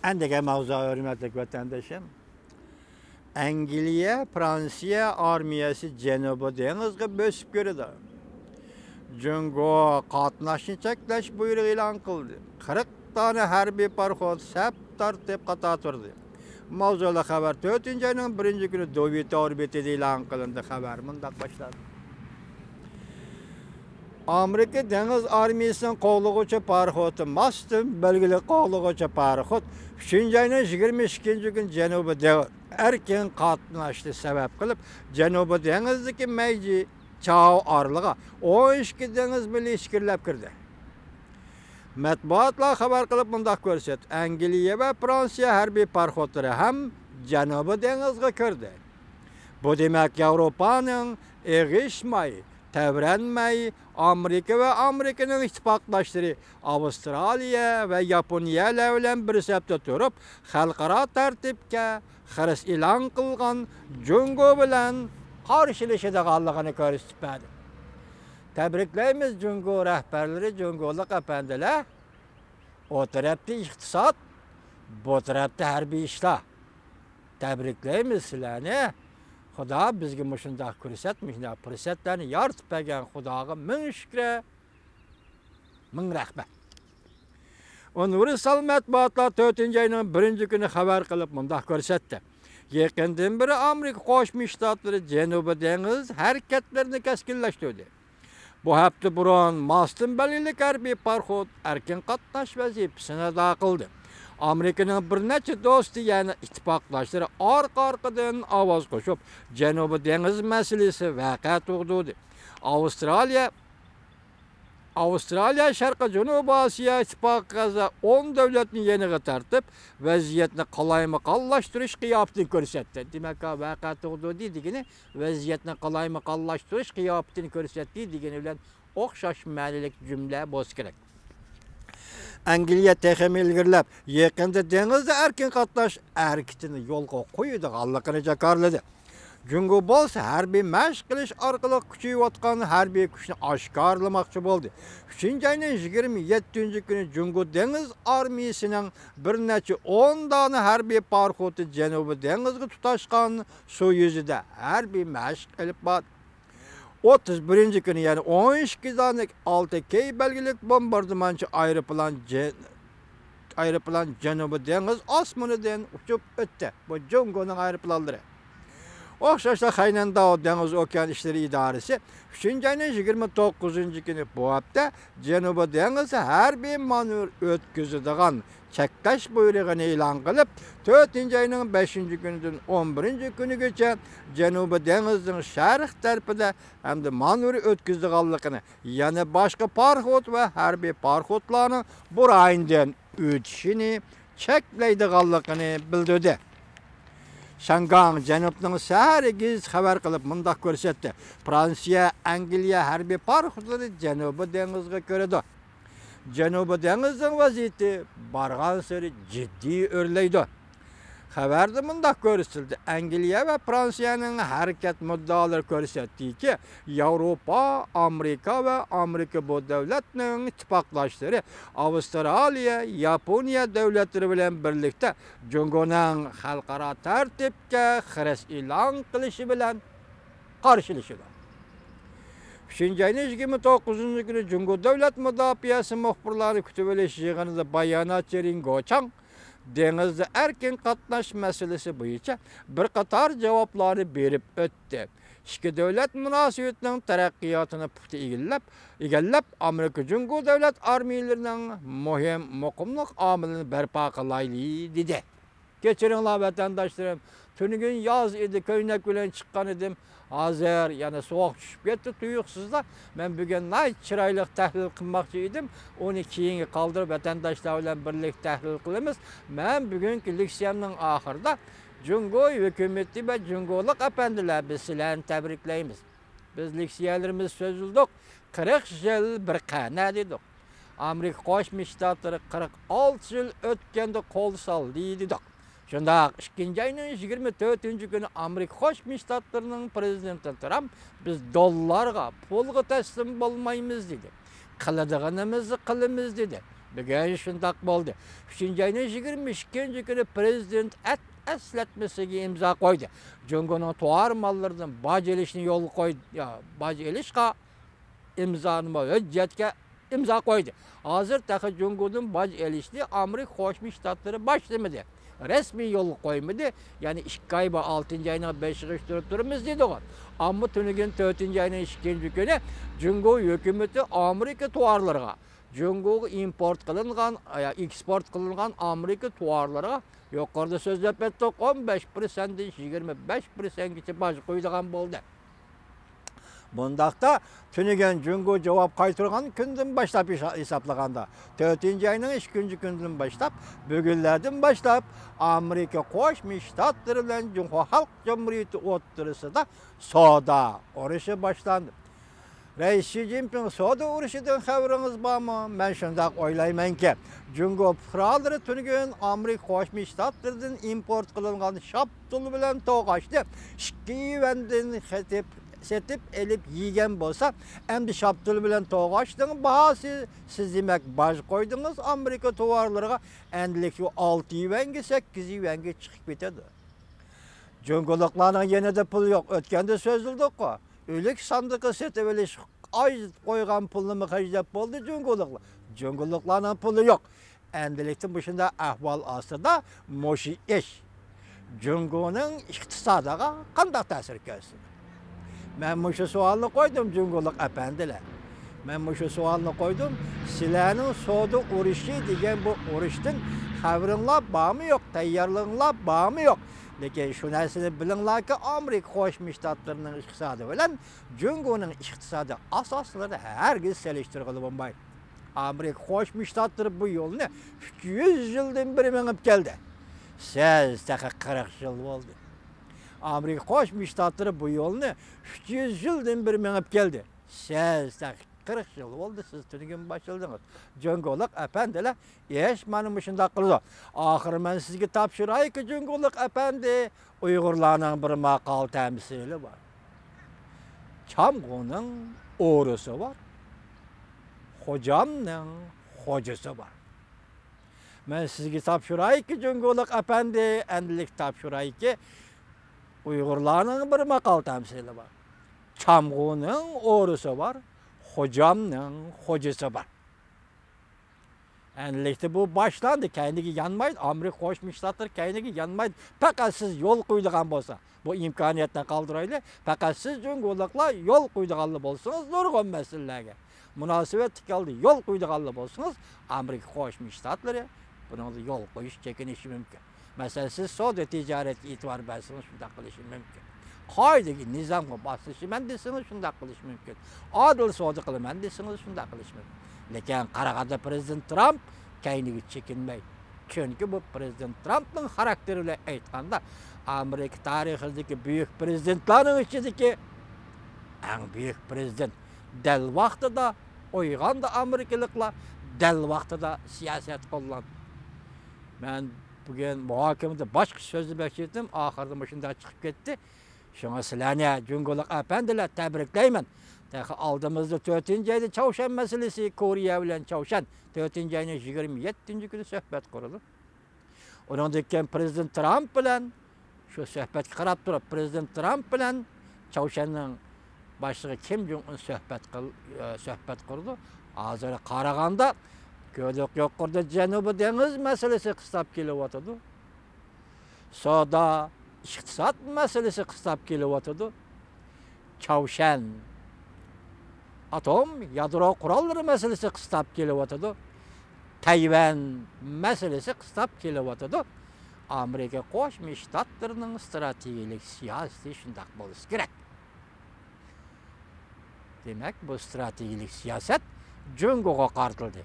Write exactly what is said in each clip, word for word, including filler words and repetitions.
ئەندىكى ماۋزۇ، ھۆرمەتلىك ۋەتەندىشىم، ئەنگلىيە، فرانسىيە ئارمىيەسى جەنۇبىي دېڭىزغا بۆسۈپ كىرىدۇ. جۇڭگو قاتناشنى چەكلەش بۇيرۇقى ئېلان قىلدى. قىرىق دانە ھەربىي پاراخوت سەپ تارتىپ قاتار تۇردى. ماۋزۇلۇق خەۋەر تۆتىنچى ئاينىڭ بىرىنچى كۈنى دوۋيۈتى ئوربىتىدا ئېلان قىلىندى. خەۋەر مۇنداق باشلاندى. ئامېرىكا دېڭىز ئارمىيىسىنىڭ قوغلىغۇچى پاراخوتى ماستون بەلگىلىك قوغلىغۇچى پاراخوت ئۈچىنچى ئاينىڭ يىگىرمە ئىككىنچى كۈنى جەنۇبىي دېڭىز ئەركىن قاتناشنى سەۋەب قىلىپ، جەنۇبىي دېڭىزدىكى مەيجى چاۋ ئارىلىغا ئون ئىككى دېڭىز مىلى ئىچكىرىلەپ كىردى. مەتبۇئاتلار خەۋەر قىلىپ مۇنداق كۆرسەتتى، ئەنگلىيە ۋە فرانسىيە ھەربىي پاراخوتلىرى ھەم جەنۇبىي دېڭىزغا كىردى. بۇ دېمەك، ياۋروپانىڭ ئېغىشماي، تەۋرەنمەي، ئامېرىكا ۋە ئامېرىكىنىڭ ئىتتىپاقداشلىرى ئاۋسترالىيە ۋە ياپونىيەلەر بىلەن بىر سەپتە تۇرۇپ، خەلقئارا تەرتىپكە خىرىس ئېلان قىلغان جۇڭگو بىلەن قارشىلىشىدىغانلىقىنى كۆرسىتىپ بەردى. تەبرىكلەيمىز جۇڭگو رەھبەرلىرى، جۇڭگولۇق ئەپەندىلەر. ئۇ تەرەپتە ئىقتىساد، بۇ تەرەپتە ھەربىي ئىشلار. تەبرىكلەيمىز سىلەرنى. خۇدا بىزگە مۇشۇنداق پۇرسەت، مۇشۇنداق پۇرسەتلەرنى يارىتىپ بەرگەن خۇداغا مىڭ شۈكرى، مىڭ رەھمەت. ئۇنىۋېرسال مەتبۇئاتلار تۆتىنچى ئاينىڭ بىرىنچى كۈنى خەۋەر قىلىپ مۇنداق كۆرسەتتى، يېقىندىن بېرى ئامېرىكا قوشما شتاتلىرى جەنۇبىي دېڭىز ھەرىكەتلىرىنى كەسكىنلەشتۈردى. بۇ ھەپتە بۇرۇن ماستون بەلگىلىك ھەربىي پاراخوت ئەركىن قاتناش ۋەزىپىسىنى ئادا قىلدى. ئامېرىكىنىڭ بىر نەچچە دوستى، يەنى ئىتتىپاقداشلىرى ئارقا-ئارقىدىن ئاۋاز قوشۇپ، جەنۇبىي دېڭىز مەسىلىسى ۋەقە تۇغدۇردى. ئاۋسترالىيە، ئاۋسترالىيە شەرقىي جەنۇبىي ئاسىيا ئىتتىپاقىغا ئەزا ئون دۆلەتنى يېنىغا تارتىپ، ۋەزىيەتنى قالايمىقانلاشتۇرۇش قىياپىتىنى كۆرسەتتى. دېمەك، ۋەقە تۇغدۇردى دېگىنى، ۋەزىيەتنى قالايمىقانلاشتۇرۇش قىياپىتىنى كۆرسەتتى دېگىنى بىلەن ئوخشاش مەنىلىك جۈملە بولسا كېرەك. ئەنگلىيە تېخىمۇ ئىلگىرىلەپ، يېقىندا دېڭىزدا ئەركىن قاتناش ھەرىكىتىنى يولغا قويىدىغانلىقىنى جاكارلىدى. جۇڭگو بولسا ھەربىي مەشىق قىلىش ئارقىلىق كۈچىيىۋاتقان ھەربىي كۈچنى ئاشكارىلىماقچى بولدى. ئۈچىنچى ئاينىڭ يىگىرمە يەتتىنچى كۈنى جۇڭگو دېڭىز ئارمىيىسىنىڭ بىر نەچچە ئون دانە ھەربىي پاراخوتى جەنۇبىي دېڭىزغا تۇتاشقان سۇ يۈزىدە ھەربىي مەشىق ئېلىپ باردى. ئوتتۇز بىرىنچى كۈنى، يەنى ئون ئىككى دانە ئالتە كېي بەلگىلىك بومباردىمانچى ئايروپىلان جە-، ئايروپىلان جەنۇبىي دېڭىز ئاسمىنىدىن ئۇچۇپ ئۆتتى. بۇ جۇڭگونىڭ ئايروپىلانلىرى. ئوخشاشلا خەينەنداۋ دېڭىز ئوكيان ئىشلىرى ئىدارىسى ئۈچىنچى ئاينىڭ يىگىرمە توققۇزىنچى كۈنى بۇ ھەپتە جەنۇبىي دېڭىزدا ھەربىي مانېۋىر ئۆتكۈزىدىغان چەكلەش بۇيرۇقىنى ئېلان قىلىپ، تۆتىنچى ئاينىڭ بەشىنچى كۈنىدىن ئون بىرىنچى كۈنىگىچە جەنۇبىي دېڭىزنىڭ شەرق تەرىپىدە ھەمدە مانېۋىر ئۆتكۈزىدىغانلىقىنى، يەنە باشقا پاراخوت ۋە ھەربىي پاراخوتلارنىڭ بۇ رايوندىن ئۆتۈشىنى چەكلەيدىغانلىقىنى بىلدۈردى. شياڭگاڭ جەنۇبنىڭ سەھەرى گېزىتى خەۋەر قىلىپ مۇنداق كۆرسەتتى، فرانسىيە، ئەنگلىيە ھەربىي پاراخوتلىرى جەنۇبىي دېڭىزغا كىرىدۇ. جەنۇبىي دېڭىزنىڭ ۋەزىيىتى بارغانسېرى جىددىي ئۆرلەيدۇ. خەۋەردە مۇنداق كۆرسىتىلدى، ئەنگلىيە ۋە فرانسىيەنىڭ ھەرىكەت مۇددىئالىرى كۆرسەتتىكى، ياۋروپا، ئامېرىكا ۋە ئامېرىكا بۇ دۆلەتنىڭ ئىتتىپاقداشلىرى ئاۋسترالىيە، ياپونىيە دۆلەتلىرى بىلەن بىرلىكتە جۇڭگونىڭ خەلقئارا تەرتىپكە خىرىس ئېلان قىلىشى بىلەن قارشىلىشىدۇ. ئۈچىنچى ئاينىڭ يىگىرمە توققۇزىنچى كۈنى جۇڭگو دۆلەت مۇداپىئەسى مۇخبىرلارنى كۈتۈۋېلىش يىغىنىدا باياناتچى رىڭ گوچاڭ دېڭىزدا ئەركىن قاتناش مەسىلىسى بويىچە بىر قاتار جاۋابلارنى بېرىپ ئۆتتى. ئىككى دۆلەت مۇناسىۋىتىنىڭ تەرەققىياتىنى پۇختا ئىگىلەپ، ئىگىلەپ، ئامېرىكا جۇڭگو دۆلەت ئارمىيىلىرىنىڭ مۇھىم، مۇقىملىق ئامىلىنى بەرپا قىلايلى، دېدى. كەچۈرۈڭلار، ۋەتەنداشلىرىم، تۈنۈگۈن ياز ئىدى، كۆينەك بىلەن چىققان ئىدىم. ھازىر يەنە سوغۇق چۈشۈپ كەتتى تۇيۇقسىزلا. مەن بۈگۈن ناھايىتى چىرايلىق تەھلىل قىلماقچى ئىدىم. ئۇنى كېيىنگە قالدۇرۇپ، ۋەتەنداشلار بىلەن بىرلىكتە تەھلىل قىلىمىز. مەن بۈگۈنكى لېكسىيەمنىڭ ئاخىرىدا جۇڭگو ھۆكۈمىتى ۋە جۇڭگولۇق ئەپەندىلەر، بىز سىلەرنى تەبرىكلەيمىز. بىز لېكسىيەلىرىمىزدە سۆزلىدۇق، قىرىق يىل بىر قەنە دېدۇق. ئامېرىكا قوشما شتاتلىرى قىرىق ئالتە يىل ئۆتكەندە قول سالدى دېدۇق. شۇنداق، ئىككىنچى ئاينىڭ يىگىرمە تۆتىنچى كۈنى ئامېرىكا قوشما شتاتلىرىنىڭ پىرېزىدېنتى ترامپ، بىز دوللارغا، پۇلغا تەسلىم بولمايمىز دېدى. قىلىدىغىنىمىزنى قىلىمىز دېدى. بۈگۈن شۇنداق بولدى. ئۈچىنچى ئاينىڭ يىگىرمە ئىككىنچى كۈنى پرېزىدېنت ئەت ئەسلەتمىسىگە ئىمزا قويدى. جۇڭگونىڭ تاۋار ماللىرىدىن باج ئېلىشنى يولغا قويدى، يا، باج ئېلىشقا ئىمزانىمۇ ھۆججەتكە ئىمزا قويدى. ھازىر تېخى جۇڭگودىن باج ئېلىشنى ئامېرىكا قوشما شتاتلىرى باشلىمىدى. رەسمىي يولغا قويمىدى. يەنى ئىككى ئاي بار، ئالتىنچى ئاينىڭ بەشىگە تۇرۇپ تۇرىمىز دېدىغۇ. ئەمما تۈنۈگۈن تۆتىنچى ئاينىڭ ئىككىنچى كۈنى جۇڭگو ھۆكۈمىتى ئامېرىكا تاۋارلىرىغا، جۇڭگوغا ئىمپورت قىلىنغان، يا، ئېكسپورت قىلىنغان ئامېرىكا تاۋارلىرىغا يۇقىرىدا سۆزلەپ ئۆتتۇق، ئون بەش پىرسەنتتىن يىگىرمە بەش پىرسەنتكىچە باج قويىدىغان بولدى. بۇنداقتا، تۈنۈگۈن جۇڭگو جاۋاب قايتۇرغان كۈندىن باشلاپ ھېسا-، ھېسابلىغاندا، تۆتىنچى ئاينىڭ ئىككىنچى كۈنىدىن باشلاپ، بۈگۈنلەردىن باشلاپ، ئامېرىكا قوشما شتاتلىرى بىلەن جۇڭخۇا خەلق جۇمھۇرىيىتى ئوتتۇرىسىدا سودا ئۇرۇشى باشلاندى. رەئىس شى جىنپىڭ، سودا ئۇرۇشىدىن خەۋىرىڭىز بارمۇ؟ مەن شۇنداق ئويلايمەنكى، جۇڭگو پۇقرالىرى تۈنۈگۈن ئامېرىكا قوشما شتاتلىرىدىن ئىمپورت قىلىنغان شاپتۇل بىلەن توغاشنى ئىككى يۈەندىن سېتىپ، سېتىپ ئېلىپ يېگەن بولسا، ئەمدى شاپتۇل بىلەن توغاشنىڭ باھاسى، سىز دېمەك باج قويدىڭىز ئامېرىكا تاۋارلىرىغا، ئەندىلىكتە ئۇ ئالتە يۈەنگە، سەككىز يۈەنگە چىقىپ كېتىدۇ. جۇڭگولۇقلارنىڭ يېنىدا پۇل يوق، ئۆتكەندە سۆزلىدۇققۇ. ئۆلۈك ساندۇقى سېتىۋېلىش، ئاي قويغان پۇلنىمۇ خەجلەپ بولدى جۇڭگولۇقلار. جۇڭگولۇقلارنىڭ پۇلى يوق. ئەندىلىكتە مۇشۇنداق ئەھۋال ئاستىدا مۇشۇ ئىش جۇڭگونىڭ ئىقتىسادىغا قانداق تەسىر كۆرسىتىدۇ؟ مەن مۇشۇ سوئالنى قويدۇم، جۇڭگولۇق ئەپەندىلەر. مەن مۇشۇ سوئالنى قويدۇم، سىلەرنىڭ سودا ئۇرۇشى دېگەن بۇ ئۇرۇشتىن خەۋىرىڭلار بارمۇ يوق، تەييارلىقىڭلار بارمۇ يوق؟ لېكىن شۇ نەرسىنى بىلىڭلاركى، ئامېرىكا قوشما شتاتلىرىنىڭ ئىقتىسادى بىلەن جۇڭگونىڭ ئىقتىسادىي ئاساسلىرىنى ھەرگىز سېلىشتۇرغىلى بولمايدۇ. ئامېرىكا قوشما شتاتلىرى بۇ يولنى ئۈچ يۈز يىلدىن بېرى مېڭىپ كەلدى. سىز تېخى قىرىق يىل بولدى. ئامېرىكا قوشما شتاتلىرى بۇ يولنى ئۈچ يۈز يىلدىن بېرى مېڭىپ كەلدى. سىز تېخى قىرىق يىل بولدى، سىز تۈنۈگۈن باشلىدىڭىز. جۇڭگولۇق ئەپەندىلەر، ئىش مانا مۇشۇنداق قىلىدۇ. ئاخىرى مەن سىزگە تاپشۇرايكى، جۇڭگولۇق ئەپەندى، ئۇيغۇرلارنىڭ بىر ماقال تەمسىلى بار. چامغۇنىڭ ئورىسى بار، خوجامنىڭ خوجىسى بار. مەن سىزگە تاپشۇرايكى، جۇڭگولۇق ئەپەندى، ئەندىلىك تاپشۇرايكى، ئۇيغۇرلارنىڭ بىر ماقال تەمسىلى بار. چامغۇنىڭ ئورىسى بار، خوجامنىڭ خوجىسى بار. ئەنلىكتە بۇ باشلاندى، كەينىگە يانمايدۇ. ئامېرىكا قوشما شتاتلىرى كەينىگە يانمايدۇ. پەقەت سىز يول قويىدىغان بولسا، بۇ ئىمكانىيەتنى قالدۇرايلى. پەقەت سىز جۇڭگولۇقلار يول قويىدىغانلا بولسىڭىز، نۇرغۇن مەسىلىلەرگە مۇناسىۋەتلىك ھالدا يول قويىدىغانلا بولسىڭىز، ئامېرىكا قوشما شتاتلىرى بۇنىڭدا يول قويۇش، چېكىنىشى مۇمكىن. مەسىلەن، سىز سودا تىجارەتكە ئېتىبار بەرسىڭىز، شۇنداق قىلىشى مۇمكىن. قائىدىگە، نىزامغا ماسلىشىمەن دېسىڭىز، شۇنداق قىلىشى مۇمكىن. ئادىل سودا قىلىمەن دېسىڭىز، شۇنداق قىلىشى مۇمكىن. لېكىن قارىغاندا پرېزىدېنت ترامپ كەينىگە چېكىنمەيدۇ. چۈنكى بۇ پرېزىدېنت ترامپنىڭ خاراكتېرى بىلەن ئېيتقاندا، ئامېرىكا تارىخىدىكى بۈيۈك پرېزىدېنتلارنىڭ ئىچىدىكى ئەڭ بۈيۈك پرېزىدېنت. دەل ۋاقتىدا ئويغاندى ئامېرىكىلىقلار، دەل ۋاقتىدا سىياسەت قوللاندى. مەن بۈگۈن مۇھاكىمىدە باشقىچە سۆزلىمەكچى ئىدىم، ئاخىرىدا مۇشۇنداق چىقىپ كەتتى. شۇڭا سىلەرنى، جۇڭگولۇق ئەپەندىلەر، تەبرىكلەيمەن. تېخى ئالدىمىزدا تۆتىنچى ئايدا چاۋشيەن مەسىلىسى، كورېيە بىلەن چاۋشيەن، تۆتىنچى ئاينىڭ يىگىرمە يەتتىنچى كۈنى سۆھبەت قۇرىدۇ. ئۇنىڭدىن كېيىن پرېزىدېنت ترامپ بىلەن شۇ سۆھبەتكە قاراپ تۇرۇپ، پرېزىدېنت ترامپ بىلەن چاۋشيەننىڭ باشلىقى كىم جۇڭ ئۇن سۆھبەت قىل-، ئە، سۆھبەت قۇرىدۇ. ھازىر قارىغاندا، كۆردۇق، يۇقىرىدا جەنۇبىي دېڭىز مەسىلىسى قىستاپ كېلىۋاتىدۇ. سودا، ئىقتىساد مەسىلىسى قىستاپ كېلىۋاتىدۇ. چاۋشيەن ئاتوم يادرو قوراللىرى مەسىلىسى قىستاپ كېلىۋاتىدۇ. تەيۋەن مەسىلىسى قىستاپ كېلىۋاتىدۇ. ئامېرىكا قوشما شتاتلىرىنىڭ ئىستراتېگىيەلىك سىياسىتى شۇنداق بولۇشى كېرەك. دېمەك، بۇ ئىستراتېگىيەلىك سىياسەت جۇڭگوغا قارىتىلدى.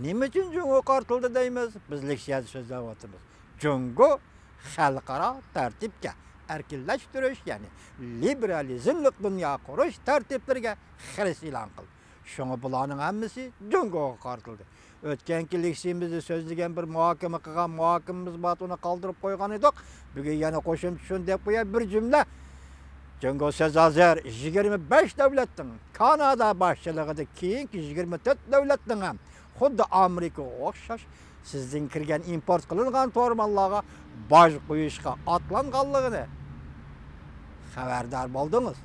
نېمە ئۈچۈن جۇڭگوغا قارىتىلدى دەيمىز؟ بىز لېكسىيەدە سۆزلەۋاتىمىز. جۇڭگو خەلقئارا تەرتىپكە، ئەركىنلەشتۈرۈش، يەنى لىبېرالىزملىق دۇنيا قۇرۇش تەرتىپلىرىگە خىرىس ئېلان قىلدى. شۇڭا بۇلارنىڭ ھەممىسى جۇڭگوغا قارىتىلدى. ئۆتكەنكى لېكسىيىمىزدە سۆزلىگەن بىر مۇھاكىمە قىلغان مۇھاكىمىمىز بار، ئۇنى قالدۇرۇپ قويغان ئىدۇق. بۈگۈن يەنە قوشۇمچە شۇنى دەپ قوياي، بىر جۈملە. جۇڭگو سۆز ھازىر يىگىرمە بەش دۆلەتنىڭ، كانادا باشچىلىقىدا كېيىنكى يىگىرمە تۆت دۆلەتنىڭ ھەم خۇددى ئامېرىكىغا ئوخشاش سىزدىن كىرگەن ئىمپورت قىلىنغان تورماللارغا باج قويۇشقا ئاتلانغانلىقىنى خەۋەردار بولدىڭىز.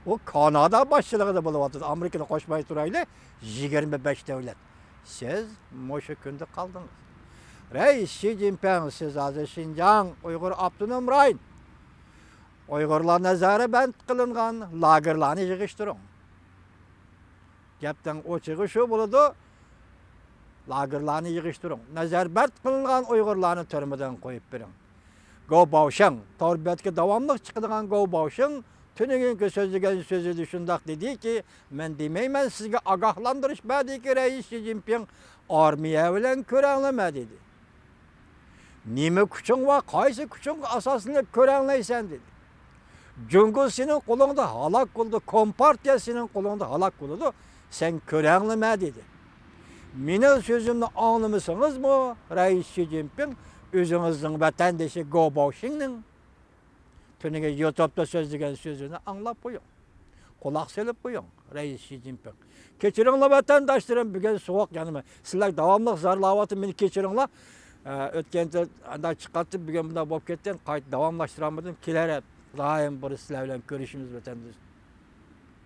ئۇ كانادا باشچىلىقىدا بولۇۋاتىدۇ. ئامېرىكىنى قوشماي تۇرايلى، يىگىرمە بەش دۆلەت. سىز مۇشۇ كۈندە قالدىڭىز. رەئىس شى جىنپىڭ، سىز ھازىر شىنجاڭ ئۇيغۇر ئاپتونوم رايون، ئۇيغۇرلار نەزەربەند قىلىنغان لاگېرلارنى يىغىشتۇرۇڭ. گەپنىڭ ئوچۇقى شۇ بولىدۇ. لاگېرلارنى يىغىشتۇرۇڭ. نەزەربەند قىلىنغان ئۇيغۇرلارنى تۈرمىدىن قويۇپ بېرىڭ. گو باۋشىڭ، تور بەتكە داۋاملىق چىقىدىغان گو باۋشىڭ تۈنۈگۈنكى سۆزلىگەن سۆزىدە شۇنداق دېدىكى، مەن دېمەيمەن، سىزگە ئاگاھلاندۇرۇش بەردىكى رەئىس شى جىنپىڭ، ئارمىيە بىلەن كۆرەڭلىمە دېدى. نېمە كۈچۈڭ بار، قايسى كۈچۈڭگە ئاساسلىنىپ كۆرەڭلەيسەن دېدى. جۇڭگو سېنىڭ قولۇڭدا ھالاك بولىدۇ، كومپارتىيە سېنىڭ قولۇڭدا ھالاك بولىدۇ، سەن كۆرەڭلىمە دېدى. مېنىڭ سۆزۈمنى ئاڭلىمىسىڭىزمۇ، رەئىس شى جىنپىڭ، ئۆزىڭىزنىڭ ۋەتەندىشى گو باۋشىڭنىڭ تۈنۈگۈن يۇتۇبتا سۆزلىگەن سۆزىنى ئاڭلاپ قويۇڭ. قۇلاق سېلىپ قويۇڭ، رەئىس شى جىنپىڭ. كەچۈرۈڭلار، ۋەتەنداشلىرىم، بۈگۈن سوغۇق يەنىمۇ. سىلەر داۋاملىق زارلاۋاتىپ، مېنى كەچۈرۈڭلار. ئە، ئۆتكەندە ئانداق چىقاتتىم، بۈگۈن بۇنداق بولۇپ كەتتى. قايتا داۋاملاشتۇرالمىدىم. كېلەر ھەپتە دائىم بىر سىلەر بىلەن كۆرۈشىمىز، ۋەتەنداش.